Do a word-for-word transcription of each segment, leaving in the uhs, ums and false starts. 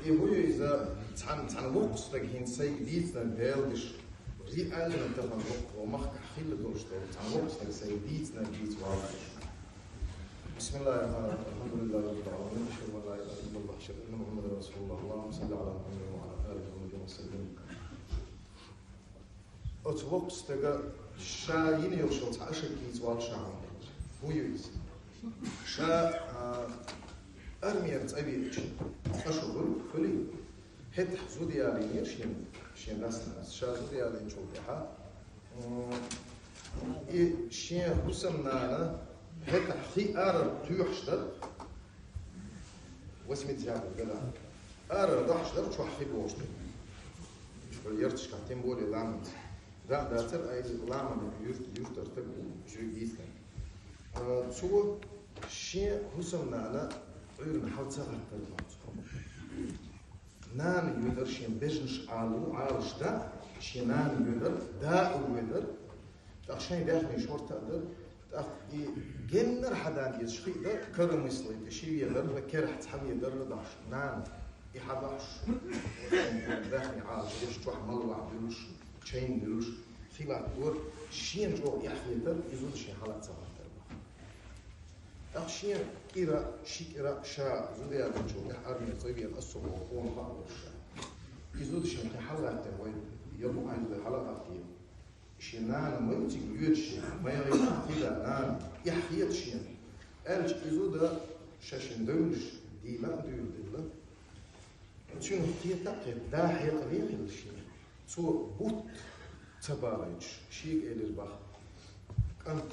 И хӀу ю иза? Цхьан, цхьан воккха стаг хӀинца сайга дийцинарг Дала деш, реально тахан воккха ва махкахь хилла долуш долу цхьан воккха стаг сайга дийцинарг дийца валлалц. بسم الله الرحمن الرحيم. الحمد لله رب العالمين. أشهد أن لا إله إلا الله، أشهد أن محمدا رسول الله. اللهم صل على محمد وعلى آل محمد وسلم. Оцу воккхачу стага ша йина йолуш йолу цхьа ошибка йийца валлалц ша хьуна. ХӀун ю иза? Ша, а, армера цӀа веача, цӀа шу хуьлу, хуьлий? ХӀетахь зуда ялийнера шен, шен дас-нанас. Ша зуда ялийначул тӀаьхьа, м, и шен хӀусамнана хӀетахь хи арара кхоьхьуш дара. Восьмидесятых годах. Ара дахьаш дара чохь хи бохуш дара. Уьш хьо ярташкахь, тем более ламанца. Да, дацара, а иза ламан юрт, юртара стаг ву, уьш дийцина. А, цо шен хӀусамнана Ӏуьйранна хьал ца гӀаттара боху цо. Нана йоьдара шен бежнаш Ӏалу, Ӏалаш да, шен нана йоьдара, да а воьдара. ТӀаккха шайн даьхни шорта а дара. ТӀаккха и геннара хьадан дезаш хи а дан, коромыслой тӀе ши ведарра, керахь цхьа ведарра дахьаш. Нана, и хьадахьаш, дахни Ӏалашдеш, чохь малвахь дуьллуш, чайна дуьллуш, хи латтор, шена чӀогӀа эхь хетар, и зуда шен хьала а ца гӀаттар боху. ТӀаккха шен кӀира, ши кӀира ша зуда ялийначул тӀаьхьа армера цӀа веана, ас со боху, хьуна хаа волуш ша. И зуда шен кхин хьалагӀаттина вай, я бу айза хьалагӀаттийна. Шен нана ма ю цига йоьдуш шен, ма яхийта хи да нана, эхь хета шена. Аьлча и зуда ша шен девнаш дийла а дуьйладелла. Цуьнан кхета а кхета, да хьекъале а хилла шен. Цо бутт ца балийтуш, шега элира баха: «КӀант,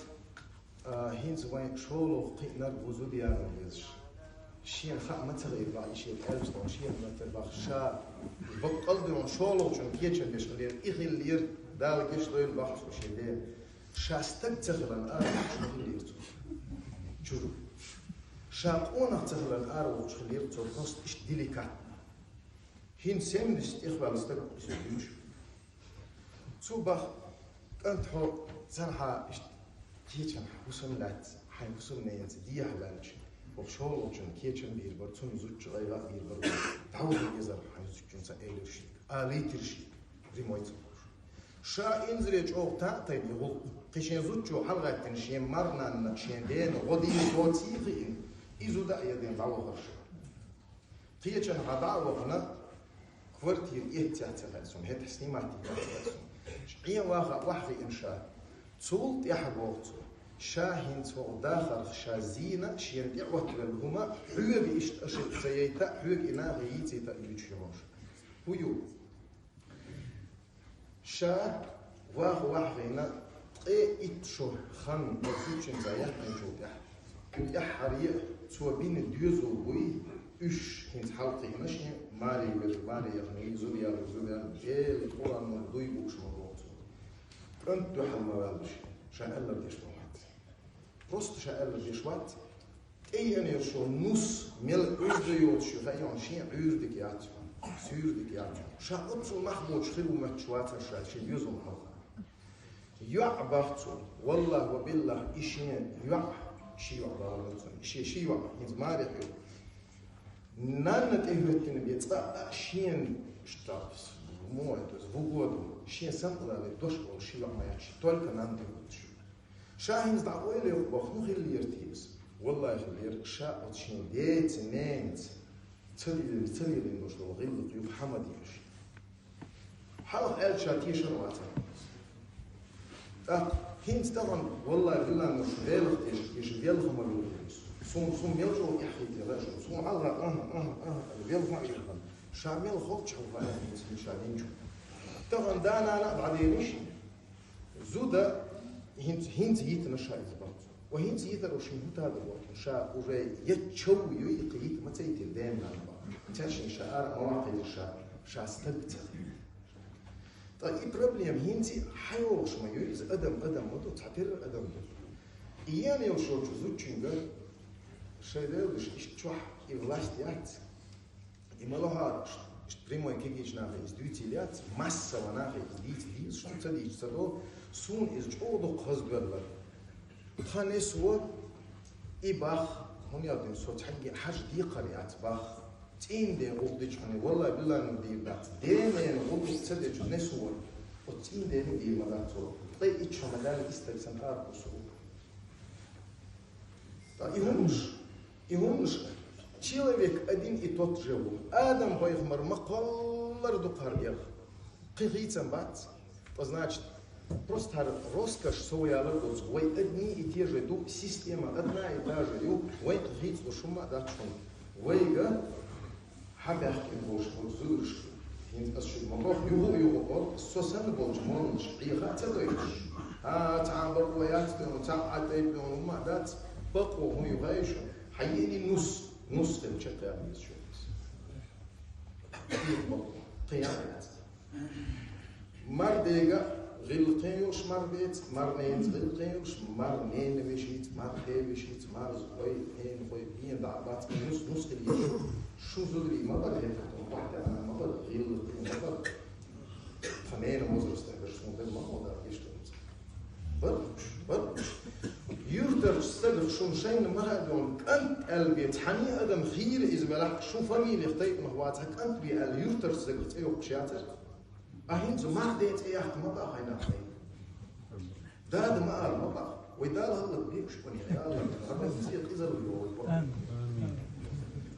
а, хӀинца вайн шолгӀа кхиънарг ву зуда ялар везаш. Шена хаа ма ца хилира баха, и шега аьлча тхуна шена ма тера баха, ша баккъал а дуьйна шолгӀачунна кечам беш хилира, и хиллера, Дала гечдойла баха цо шен дена. Ша стаг ца хиларна ара вахча хиллера цо чуьра. Ша къонах ца хиларна ара вахча хиллера цо просто иштта деликатно. ХӀинца семьдесят тӀехваьлла стаг ву иза дуьйцуш». Цо баха: «КӀант, хьо цархьа иштта кечам хьан хӀусам лаьцна, хьайн хӀусамненца дехьаваьлча, хӀокху шолгӀачунна кечам бийр бара, цунна зудчун гӀайгӀа а бийр бара, дӀаваха эзар хьайн зудчунца», — элира шега. Алийтира шега, прямой ца хуьлуш. Ша инзаре чӀогӀа таӀ а тайна и гӀуллакх, кхин шен зудчо хьалагӀаьттина шен марнанна, шен дена гӀо дийна, цо ций хиъна, и зуда а ядина дӀавахара ша. Кхечанхьа дӀа а вахана, квартира эццехь ца хаьа суна, хӀетахь снимать дийцахь ца хаьа суна. Ӏен ваха а охьахиъна ша. Цул тӀаьхьа боху цо: «Ша хӀинца хӀокху дахарх ша зийна, шена тӀе Ӏоттавелла хӀума хьоьга иштта ошибка ца яйта а, хьоьга и наха йийцийта а юьйцуш ю хьуна ша». ХӀун ю? Ша ваха охьахиъна, ткъе итт шо хан оцу зудчуьнца яьккхинчул тӀаьхьа, тӀаьххьара а цо бина доьзал буй, уьш хӀинца хьалакхиъна шен, маре вежа, маре яхна, зуда ялар, зуда ялар, Делан Къуръано дуй бууш ма боху цо. КӀант дуьхьал ма ваьлла ша, ша аьлларг деш ма вац. Просто ша аьлларг деш вац. ТӀееанера шо нус, мел Ӏуьрда йоцуш ю хаьий хьуна, шен Ӏуьйрдиг яц хьуна, суьйрдиг яц хьуна. Ша оццул мах боцуш хир ву моьттуш вацара ша шен доьзална хьалха. ЙоӀ баха цо, валлахӀи ва биллахӀи, и шен йоӀ, ши йоӀ бахара цунна, и шен ши йоӀ, хӀинца марехь ю. Нанна тӀехӀоьттина бен цкъа а шена штрафс, мой, то есть в угоду, шен самукъадале дош болу ши йоӀ ма яц, только нанна тӀехӀоьттуш ю. Ша хӀинца дӀа ойла йоккху боху, хӀун хиллера те иза? ВаллахӀи, хиллера, ша оцу шен деца, ненаца ца лелийна, ца лелийна долуш долу гӀиллакх юха хьа ма дийна ша. Хьалха аьлча ша тешар а вацара. ТӀаккха хӀинца тахана, валлахӀи, биллахӀи, шу велха теша, теша велха ма вилхира иза. Суна, суна мел чӀогӀа эхь хийтира шу. Суна хьалха, аха, аха, аха, велха а велхана. Ша мел ховчахьа ву хаьа хӀинца ша динчу. Тахана да-нана а дӀадийна шен. Зуда хӀинца, хӀинца йитина ша иза боху цо. Ва хӀинца йитар шен хӀун тада боху, ша уже ечча ву юй, кхин йита ма ца йитира дена-нана боху. Цаьршинна ша ара ма ваккхийта ша, ша стаг ца хилла. Ткъа и проблема хӀинца а хьайолуш ма ю иза, адам адам ма ду, цхьатерра адам ду. И еана йолуш йолчу зудчуьнга шайн велдаш иштта чохь и власть яц. И ма лохьара, иштта прямой кегийчу нахе иза дуьйцийла яц, массово нахе иза дийца дезаш ду, ца дийца ца до, суна иза чӀогӀа дукха хаза доьлла. Тхан несо и бах, хӀунда аьлла со цхьаьнгге хьажа декхар яц бах. ЦӀийнден гӀулакх дича хьуна, валлахӀи, биллахӀи, дийр дац. Денна гӀулакх ца дича несвар, оцу цӀийнден дийр ма дац цо. Ткъе итт шо ма даьлла, истаг санна тӀара кхуссур ву. Ткъа и хӀуманаш, и хӀуманаш, человек один и тот же ву. Адам-пайхамар ма кхоллара ду кхара дегӀ. Кхин хийцам бац. Ткъа, значит, просто хӀара роскошь совъялар доцург, вай одни и те же ду, система одна и та же ю, вайн кхин хийцалуш хӀума а дац шуна. Вайга хьабаьхкина болуш болу зударшка, хӀинца ас шуьга ма боху, юха а, юха а олу, со санна болчу молланаш Ӏеха а ца дойтуш. А, цхьа а бакъо яц тхуна, цхьа а тӀе тхуна хӀума а дац, бакъо хӀун ю хаьий шуна? Хьан йиъни нус, нус хилча кхаьбна иза шуьга. Кхин а бакъо, кхин а яц. Мар дега гӀиллакхе йолуш мар деца, мар ненаца гӀиллакхе йолуш, мар ненан вешица, мар ден вешица, мар хой, ненан хой, бен дӀа а бац, нус, нус хила еза. Шун зударий ма бара хӀета, тхуна бахьтаьӀна ма бара, гӀиллакхе ма бара. Тхан ненан возраст стагаш суна дан ма хьо дара, иштта. Бара, бара. Юьртарчу стагах шуна шайна ма хаьа дуьйна, кӀант аьлла бен, цхьанне а адам хийра иза велахь, шун фамилех тайпанах вац, хьан кӀант бен аьлла, юьртарчу стагах цӀе йоккхуш яцара? А хӀинца мах ден цӀе яккха ма баха хьайна хьайна. Дада ма ала ма баха. Вай Дала хӀаллак бийр шу кхуьнан, я АллахӀ, хӀара вайн цӀе къизалла йо вай боху.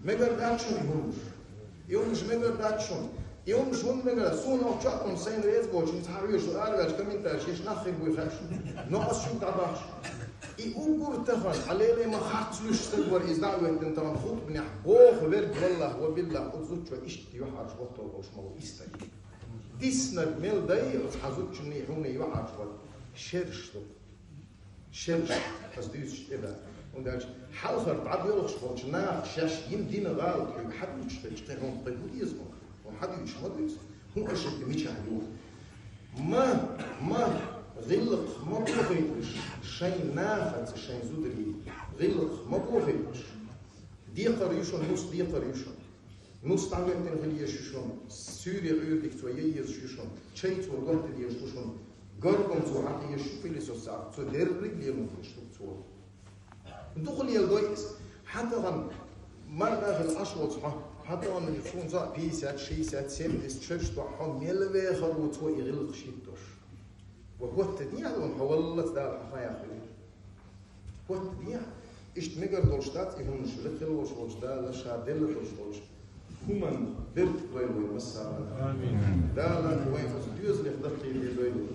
Мегар дац шуна и хӀуманаш. И хӀуманаш мегар дац шуна. И хӀуманаш хӀунда мегар дац? Суна оха чохь хӀума сайна реза боцуш, хӀинца хьан вешан араваьлча комментарий еш нах хир буй хаьа шуна. Но ас шуьга дӀабахча. И уггар тахана, хьан леле ма харц луьйш стаг вара иза дӀа а веттина тахана хутбанехь боху верг, валлахӀ ва биллахӀ, оцу зудчо иштта юьхьӀаьржа гӀоттор болуш ма ву и стаг. Диснарг мел дай, оцу хьан зудчунний хьуна юьхьӀаьржа вара. Шераш ду. Шераш, ас дуьйцуш тӀе дац. ХӀунда аьлча хьалхара дӀабоьлхуш болчу наха шаьш йина дина гӀалат хьоьга хьадуьйцуш хилча, кхин хӀума кхин хӀун деза хьуна? ХӀуна хьадуьйцуш ма дуьйцу. ХӀун аша мичахь ю? Ма, ма, гӀиллакх ма бохуьйтуш шайн нахаца, шайн зударий. ГӀиллакх ма бохуьйтуш. Декхар ю шуна, нус декхар ю шуна. Нус дӀахӀоьттина хила езаш ю шуна, суьйре Ӏуьйре дика цо ян езаш ю шуна, чай цо готтар езаш ду шуна, горгам цо хьакха езаш ю пылесос, цо дерриг лело езаш ду цо. Дукха леладой иза. Хьан тахана мар дахар Ӏаш волчу хьо, хьан тахана суна цхьа пятьдесят, шестьдесят, семьдесят шераш тохьа хьо мел вехар ву цо и гӀиллакхаш хӀиттош. Ва хӀотта дехьа ван хьо валлалц Дала хьан хан яхйо. ХӀотта дехьа, иштта мегар долуш дац и хӀуманаш, лекха волуш волчу Дала ша делла долуш долчу хӀуманна беркат дойла вайн массарна. Амин. Дала вайн оцу доьзалех даккхийла дойла.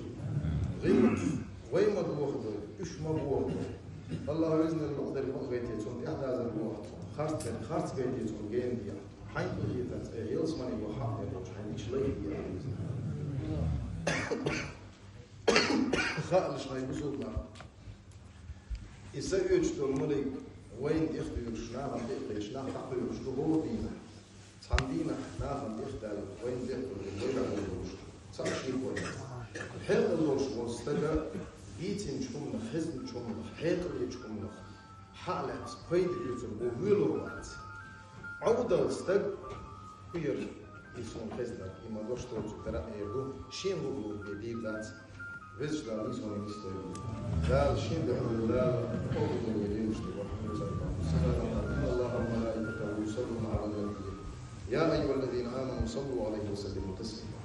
ГӀиллакх вай ма дохадойла, уьш ма бохадойла. АллахӀ везан-воккхачу дерг ма гайтийла цунна тӀаьхьадазар боху. Харц дерг харц гайтийла цунна гена дехьа. Хьайн къинхетамца, э, ялсамане боху хьакъ дерг болчу хьайн дича лайх дехьа. Хаалаш хьайн бусулба нах. И са оьцуш долу малик вайна тӀехтуьйлуш, нахана тӀе а кхуьйлуш, нах дӀакхуьйлуш ду хӀора дийнахь. Цхьана дийнахь нахана тӀехдаьлла, вайна тӀехтуьйлуш, вайна тӀехтуьйлуш, цхьаъ шеко яц. Хьекъал долуш волу стага дийцинчу хӀуманах, хезнчу хӀуманах, хьекъалечу хӀуманах хьа а лаьцна пайда оьцур бу, воьлур вац. Ӏовдал стаг, кхуьер, и суна хезнарг, и ма дош доцург дара а эр ду, шен луъург бен дийр дац. Везачу Дала нийсонан нисдойла. Дала шен дуьхьал Дала къобалдойла вайн динаш тӀе вахана везар. سبحان الله، إن الله وملائكته يصلون على النبي، يا أيها الذين آمنوا صلوا عليه وسلموا تسليما.